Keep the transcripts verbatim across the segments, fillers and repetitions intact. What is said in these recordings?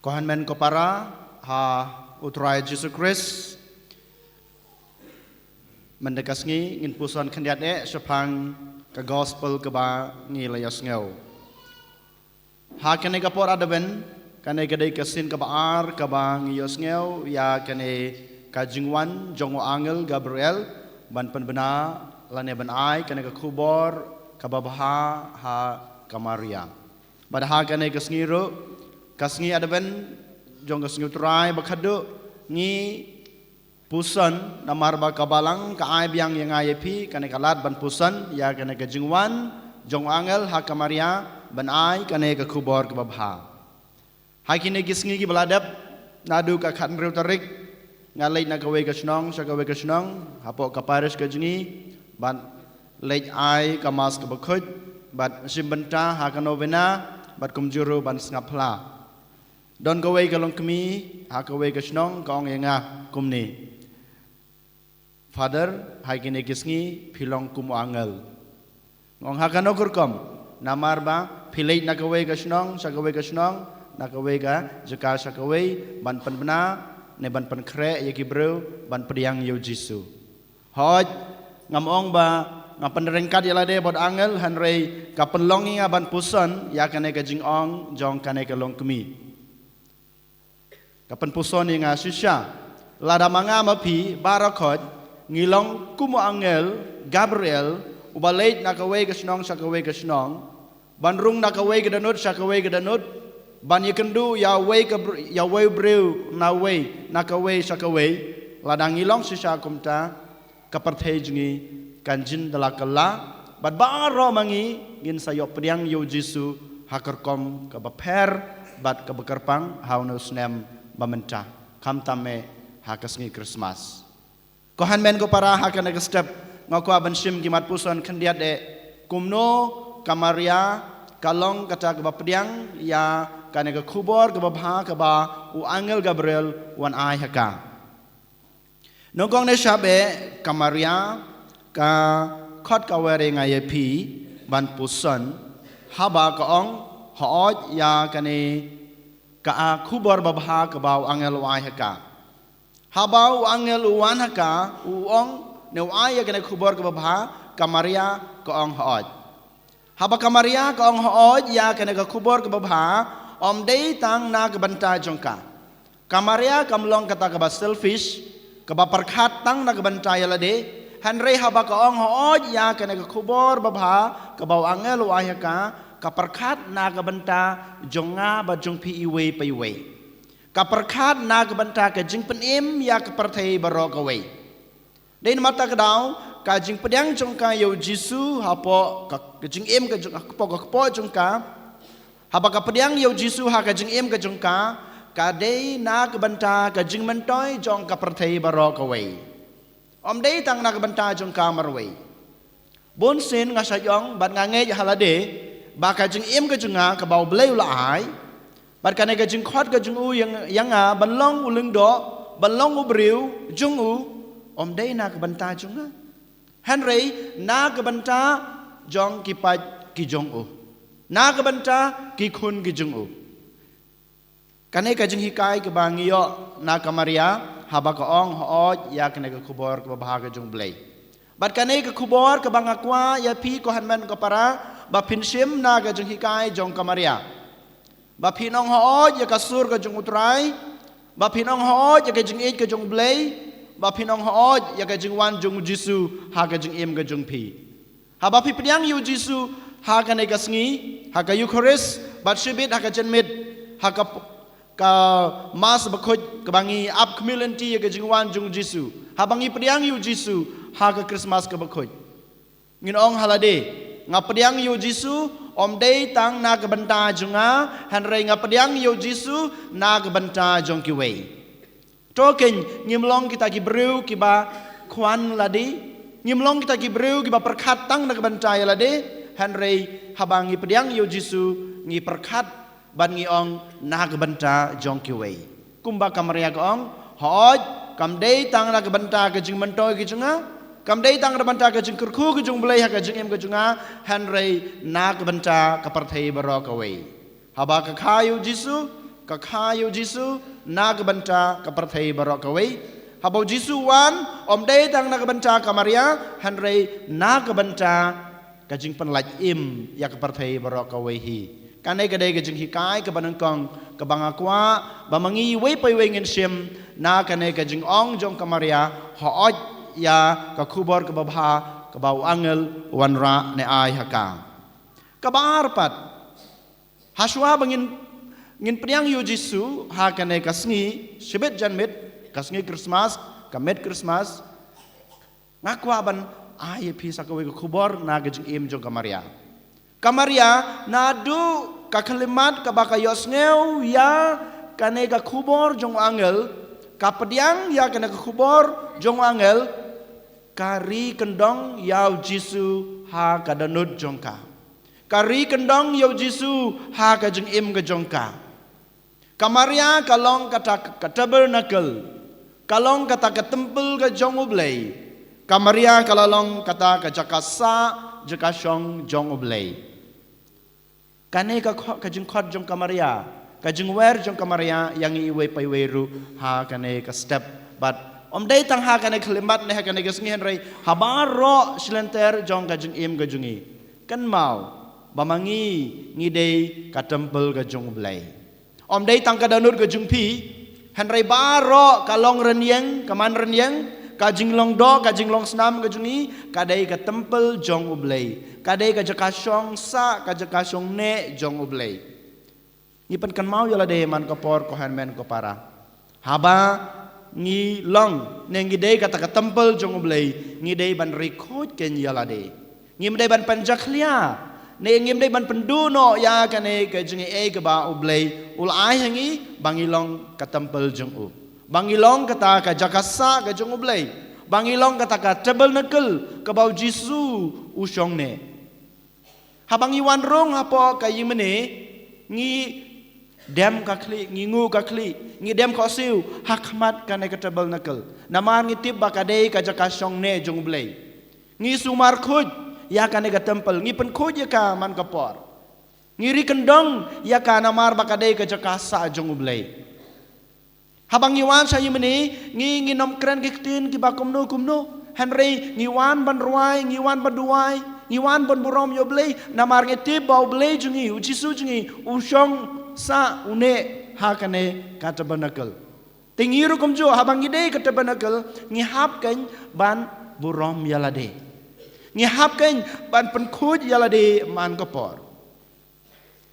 Ko hynmen ko para ha U Trai Jisu Khrist, mynta ka sngi ngin puson khyndiat eh shaphang ka gospel kaba ngi la ïohsngew. Ha kane ka por Advent, kane ka dei ka sien kaba ar kaba ngi ïohsngew ïa kane ka jingwan jong u angel Gabriel ban pynbna lane ban ai kane ka khubor kaba bha ha ka Maria. Bad ha kane ka sngi ruh, ka sngi Advent jong ka sngi U Trai ba khadduh, ngi puson namar ba ka Balang ka ai biang ïa nga ïa phi kane ka lad ban puson ïa kane ka jingwan jong u angel ha ka Maria ban ai kane ka khubor kaba bha. Ha kine ki sngi kiba la dep, naduh ka khathynriew tarik, nga leit na kawei ka shnong sha kawei ka shnong hapoh ka parish ka jong ngi, bad leit ai ka Mass kaba khuid, bad shim bynta ha ka novena, bad kumjuh ruh ban sngap phla. Don kawei ka longkmie ha kawei ka shnong ka ong ïa nga kumne: Father, ha kine ki sngi phi long kum u angel. Nga ong, ha kano ka rukom? Namar ba phi leit na kawei ka shnong sha kawei ka shnong, na kawei ka jaka sha kawei, ban pynbna ne ban pynkhreh ïa ki briew ban pdiang ïa u Jisu. Hooid, ngam ong ba nga pynryngkat ïa lade bad u angel, hynrei ka pynlong ïa nga ban puson ïa kane ka jingong jong kane ka longkmie. Ka pynpuson ïa nga shisha. Lada ma nga ma phi baroh khoit ngi long kum u angel Gabriel uba leit na kawei ka shnong sha kawei ka shnong, ban rung na kawei ka dohnud sha kawei ka dohnud, ban ïakynduh ïa uwei ka br-, ïa uwei u briew na uwei, na kawei sha kawei. Lada ngi long shisha kumta, ka pyrthei jong ngi kan jin da la kylla, bad baroh ma ngi ngin sa ïoh pdiang ïa u Jisu ha ka rukom kaba pher bad kaba kyrpang ha une u snem ba mynta, khamtam eh ha ka sngi Christmas. Ko hynmen ko para, ha kane ka step nga kwah ban shim ki mat puson khyndiat eh, kumno ka Maria ka long kata kaba pdiang ïa kane ka khubor kaba bha kaba u angel Gabriel u wan ai ha ka. Nyngkong ne shaba, ka Maria ka khot ka wer ïa nga ïa phi ban puson haba ka ong hooid ïa kane ka khubor babha kaba u angel u ai ha ka. Haba u angel u wan ha ka, u ong ne u ai ïa kane khubor kaba bha, ka Maria ka ong hooid. Haba ka Maria ka ong hooid ïa kane ka khubor kaba bha, ym dei tang na ka bynta jong ka. Ka Maria kam long kata kaba selfish, kaba pyrkhat tang na ka bynta ïa lade, hynrei haba ka ong hooid ïa kane ka khubor babha kaba u angel u ai ha ka, ka pyrkhat na ka bynta jong nga bad jong phi iwei pa iwei. Ka pyrkhat na ka bynta ka jingpynim ïa ka pyrthei baroh kawei. Dei namar kata ka daw, ka jingpdiang jong ka ïa u Jisu hapoh ka, ka jingim ka jong, hapoh ka kpoh jong ka. Haba ka pdiang ïa u Jisu ha ka jingim ka jong ka, ka dei na ka bynta ka jingmyntoi jong ka pyrthei baroh kawei. Ym dei tang na ka bynta jong ka marwei. Bun sien nga shait ong bad nga ngeit ha lade ba ka jingim ka jong nga kaba u Blei u la ai, bad kane ka jingkhot ka jong u ïa, ïa nga ban long u lyngdoh, ban long u briew jong u, ym dei na ka bynta jong nga, hynrei na ka bynta jong ki paid ki jong u, na ka bynta ki khun ki jong u. Kane ka jinghikai kaba ngi ïoh na ka Maria haba ka ong hooid ïa kane ka khubor kaba bha ka jong u Blei. Bad kane ka khubor kaba nga kwah ïa phi ko hynmen ko para ba phin shim na ka jinghikai jong ka Maria. Ba phin ong hooid ïa ka sur ka jong u Trai, ba phin ong hooid ïa ka jingïeit ka jong u Blei, ba phin ong hooid ïa ka jingwan jong u Jisu ha ka jingim ka jong phi. Haba phi pdiang ïa u Jisu ha kane ka sngi, ha ka Eukharist, bad shibit ha ka janmiet, ha ka p-, ka Mass bakhuid kaba ngi ap khmih lynti ïa ka jingwan jong u Jisu. Haba ngi pdiang ïa u Jisu ha ka Christmas kaba khuid, ngin ong ha lade, nga pdiang ïa u Jisu ym dei tang na ka bynta jong nga, hynrei nga pdiang ïa u Jisu na ka bynta jong kiwei. To kein, ngim long kita ki briew kiba khwan lade, ngim long kita ki briew kiba pyrkhat tang na ka bynta ïa lade, hynrei haba ngi pdiang ïa u Jisu, ngi pyrkhat bad ngi ong na ka bynta jong kiwei. Kumba ka Maria ka ong, hooid, kam dei tang na ka bynta ka jingmyntoi ka jong nga, kam dei tang na ka bynta ka jingkyrkhu ka jong u Blei ha ka jingim ka jong nga, hynrei na ka bynta ka pyrthei baroh kawei. Haba ka kha ïa u Jisu, Ka kha ïa u Jisu na ka bynta ka pyrthei baroh kawei. Haba u Jisu u wan, ym dei tang na ka bynta ka Maria, hynrei na ka bynta ka jingpynlait im ïa ka pyrthei baroh kawei hi. Kane ka dei ka jinghikai kaba nyngkong kaba nga kwah ba ma ngi iwei pa iwei ngin shim na kane ka jingong jong ka Maria hooid ïa ka khubor kaba bha kaba u angel u wanrah ne ai ha ka. Kaba ar pat, hashwa ba ngin, ngin pdiang ïa u Jisu ha kane ka sngi shibit janmiet, ka sngi Christmas, ka miet Christmas, nga kwah ban ai ïa phi sa kawei ka khubor na ka jingim jong ka Maria. Ka Maria naduh ka khyllipmat kaba ka ïohsngew ïa kane ka khubor jong u angel, ka pdiang ïa kane ka khubor jong u angel, ka ri kyndong ïa u Jisu ha ka dohnud jong ka. Ka ri kyndong ïa u Jisu ha ka jingim ka jong ka. Ka Maria ka long kata ka tabernacle, ka long kata ka temple ka jong U Blei. Ka Maria ka la long kata ka jaka sah, jaka shong jong U Blei. Kane ka kho-, ka jingkhot jong ka Maria, ka jingwer jong ka Maria ïa ngi iwei pa iwei ruh ha kane ka step. Bad ym dei tang ha kane ka khyllipmat ne ha kane ka sngi hynrei ha baroh shi lynter jong ka jingim ka jong ngi. Kynmaw ba ma ngi ngi dei ka temple ka jong U Blei. Ym dei tang ka dohnud ka jong phi, hynrei baroh ka long rynïeng, ka man rynïeng, ka jinglong doh, ka jinglong snam ka jong ngi, ka dei ka temple jong U Blei, ka dei ka jaka shong sah, ka jaka shong neh jong U Blei. Ngi pynkynmaw ïa lade man ka por, ko hynmen ko para. Haba ngi long ne ngi dei kata ka temple jong U Blei, ngi dei ban ri khuid kein ïa lade. Ngim dei ban pynjakhlia ne ngim dei ban pynduh noh ïa kane ka jingaiei kaba U Blei u la ai ha ngi ba ngi long ka temple jong u, ba ngi long kata ka jaka sah ka jong U Blei, ba ngi long kata ka tabernacle kaba U Jisu u shong neh. Haba ngi wan rung hapoh ka ïingmane, ngi dem ka khlieh, ngi nguh ka khlieh, ngi dem ka siew ha khmat kane ka tabernacle. Namar ngi tip ba ka dei ka jaka shong neh jong U Blei. Ngi sumar khuid ïa kane ka temple, ngi pynkhuid ïa ka man ka por. Ngi ri kyndong ïa ka namar ba ka dei ka jaka sah jong U Blei. Haba ngi wan sha ïingmane, ngi, ngin ym kren ki ktien kiba kumno kumno. Hynrei ngi wan ban rwai, ngi wan ban duwai, ngi wan ban burom ïa U Blei, namar ngi tip ba U Blei jong ngi, U Jisu jong ngi, u shong sah, u neh ha kane ka tabernacle. Te ngi ruh kumjuh, haba ngi dei ka tabernacle, ngi hap kein ban burom ïa lade. Ngi hap kein ban pynkhuid ïa lade man ka por.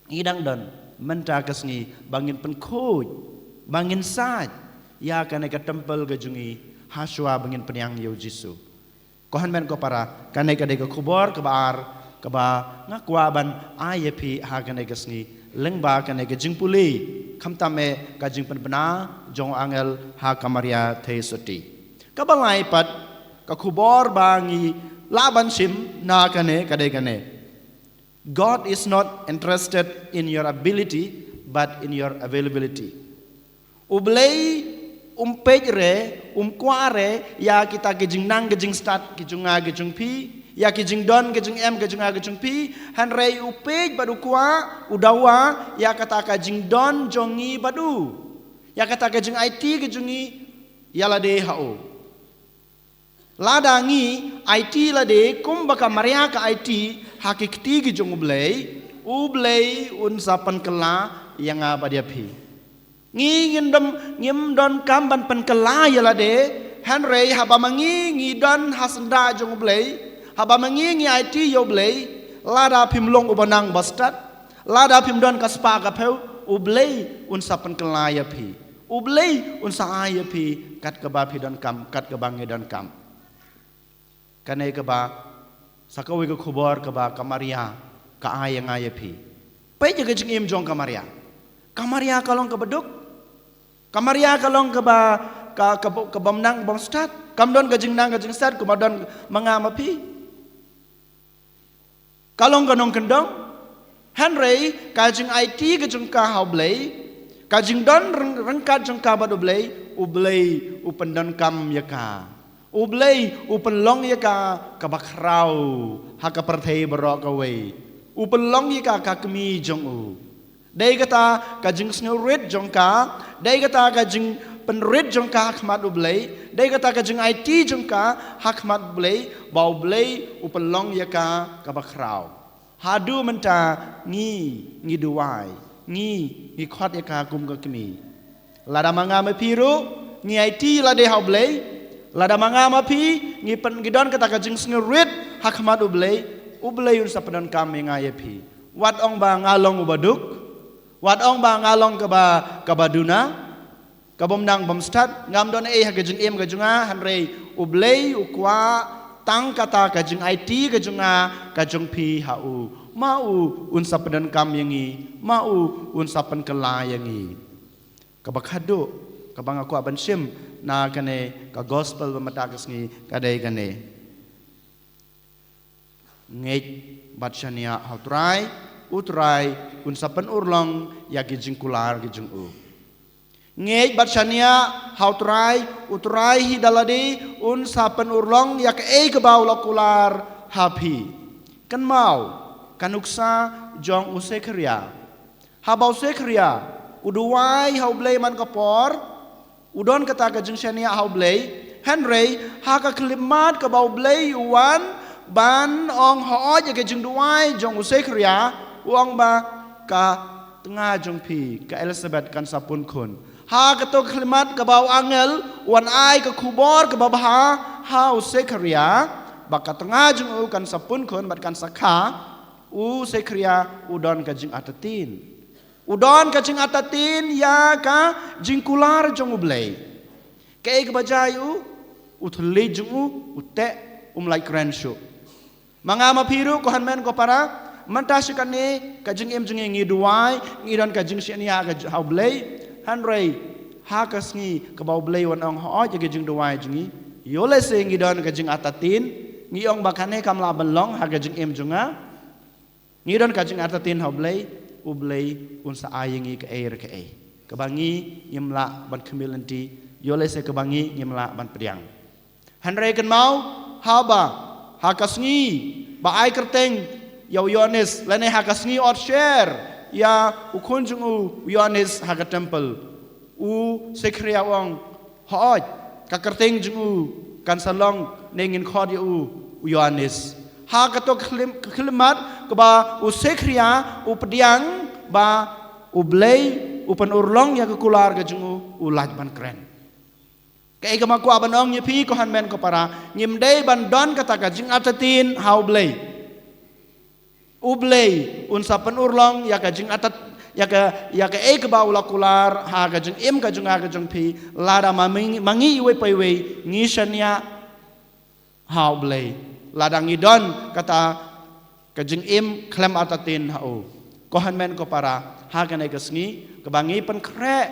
Ngi dang don mynta ka sngi ba ngin pynkhuid, ba ngin sait ïa kane ka temple ka jong ngi, hashwa ba ngin pdiang ïa U Jisu. Ko hynmen ko para, kane ka dei ka khubor kaba ar kaba nga kwah ban ai ïa phi ha kane ka sngi, lyngba kane ka jingpule, khamtam eh ka jingpynbna jong u angel ha ka Maria Theisotti. Kaba lai pat, ka khubor ba ngi lah ban shim na kane ka dei kane. God is not interested in your ability, but in your availability. U Blei um peit re, um kwah re ïa kita ki jingnang ki jingstad ki jong nga ki jong phi, ïa ki jingdon ki jingem ki jong nga ki jong phi, hynrei u peit bad u kwah, u dawa ïa kata ka jingdon jong ngi bad u, ïa kata ka jingaiti ki jong ngi ïa lade ha u. Lada ngi aiti lade kumba ka Maria ka aiti ha ki kti ki jong U Blei, U Blei un sa pynkylla ïa nga bad ïa phi. Ngi ngin dom, ngim donkam ban pynkylla ïa lade, hynrei haba ma ngi ngi don ha syndah jong U Blei, haba ma ngi ngi aiti ïa U Blei, lada phim long uba nang uba stad, lada phim don ka spah ka phew, U Blei un sa pynkylla ïa phi. U Blei un sa ai ïa phi kat kaba phi donkam, kat kaba ngi donkam. Kane kaba sa kawei ka khubor kaba ka Maria ka ai ïa nga ïa phi. Peit ïa ka jingim jong ka Maria. Ka Maria ka long kaba duk. Ka Maria ka long kaba, ka, ka, kaba ym nang bym stad. Kam don ka jingnang ka jingstad kumba don ma nga ma phi. Ka long ka nongkyndong. Hynrei ka jingaiti ka jong ka ha U Blei, ka jingdon ryng-, ryngkat jong ka bad U Blei, U Blei u pyndonkam ïa ka. U Blei u pynlong ïa ka kaba khraw ha ka pyrthei baroh kawei. U pynlong ïa ka ka kmie jong u. Dei kata ka jingsngewrit jong ka, dei kata ka jingpynrit jong ka ha khmat U Blei, dei kata ka jingaiti jong ka ha khmat U Blei, ba U Blei u pynlong ïa ka kaba khraw. Haduh mynta ngi, ngi duwai, ngi, ngi khot ïa ka kum ka kmie. Lada ma nga ma phi ruh ngi aiti lade ha U Blei, lada ma nga ma phi ngi pyn, ngi don kata ka jingsngewrit ha khmat U Blei, U Blei un sa pyndonkam ïa nga ïa phi. Wat ong ba nga long uba duk, wat ong ba nga long kaba, kaba duna, kaba ym nang bym stad, ngam don ei ha ka jingim ka jong nga, hynrei U Blei u kwah tang kata ka jingaiti ka jong nga, ka jong phi ha u. Ma u un sa pyndonkam ïa ngi, ma u un sa pynkylla ïa ngi. Kaba khadduh kaba nga kwah ban shim na kane ka gospel ba mynta ka sngi ka dei kane. Ngeit bad shaniah ha U Trai, U Trai un sa pynurlong ïa ki jingkular ki jong u. Ngeit bad shaniah ha U Trai, U Trai hi da lade un sa pynurlong ïa kaei kaba u la kular ha phi. Kynmaw ka nuksa jong u Sekharia. Haba u Sekharia u duwai ha U Blei man ka por, u don kata ka jingshaniah ha U Blei, hynrei ha ka khyllipmat kaba U Blei u wan ban ong hooid ïa ka jingduwai jong u Sekharia, u ong ba ka tnga jong phi ka Elisabet kan sa pun khun. Ha kato ka khyllipmat kaba u angel u wan ai ka khubor kaba bha ha u Sekharia, ba ka tnga jong u kan sa pun khun bad kan sa kha, u Sekharia u don ka jingartatien. U don ka jingartatien ïa ka jingkular jong U Blei. Kaei kaba jia ïa u, u thylliej jong u u teh, um lah kren shuh. Ma nga ma phi ruh ko hynmen ko para, mynta shi katne ka jingim jong ngi ngi duwai, ngi don ka jingshaniah ha U Blei, hynrei ha ka sngi kaba U Blei u wan ong hooid ïa ka jingduwai jong ngi, ïoh lehse ngi don ka jingartatien, ngi ong ba kane kam lah ban long ha ka jingim jong nga. Ngi don ka jingartatien ha U Blei, U Blei un sa ai ïa ngi kaei re kaei kaba ngi ngim lah ban khmih lynti, ïoh lehse kaba ngi ngim lah ban pdiang. Hynrei kynmaw, haba ha ka sngi ba ai kyrteng ïa u Ïoannis lane ha ka sngi ot sher ïa u khun jong u Ïoannis ha ka temple, u Sekharia u ong, hooid, ka kyrteng jong u kan sa long ne ngin khot ïa u u Ïoannis. Ha kato ka khyllipmat kaba u Sekharia u pdiang ba U Blei u pynurlong ïa ka kular ka jong u, u lah ban kren. Kaei kaba nga kwah ban ong ïa phi ko hynmen ko para, ngim dei ban don kata ka jingartatien ha U Blei. U Blei un sa pynurlong ïa ka jingartat, ïa ka, ïa kaei kaba u la kular ha ka jingim ka jong nga ka jong phi, lada ma ngi, ma ngi iwei pa iwei ngi shaniah ha U Blei, lada ngi don kata ka jingim khlem artatien ha u. Ko hynmen ko para, ha kane ka sngi kaba ngi pynkhreh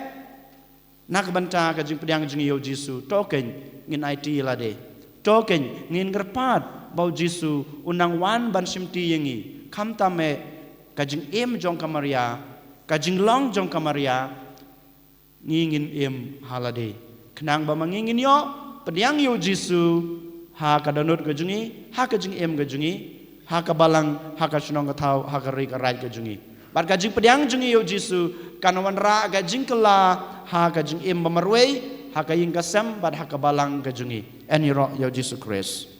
na ka bynta ka jingpdiang jong ngi ïa u Jisu, to kein ngin aiti lade. To kein ngin kyrpad ba u Jisu un nang wan ban shimti ïa ngi. Khamtam eh ka jingim jong ka Maria, ka jinglong jong ka Maria, ngi ngin im ha lade, khnang ba ma ngi ngin ïoh pdiang ïa u Jisu ha ka dohnud ka jong ngi, ha ka jingim ka jong ngi, ha ka balang, ha ka shnong ka thaw, ha ka ri ka raid ka jong ngi. Bad ka jingpdiang jong ngi ïa u Jisu kan wanrah ka jingkylla ha ka jingim ba marwei, ha ka ïing ka sem bad ha ka balang ka jong ngi. Yn ïaroh ïa u Jisu Khrist.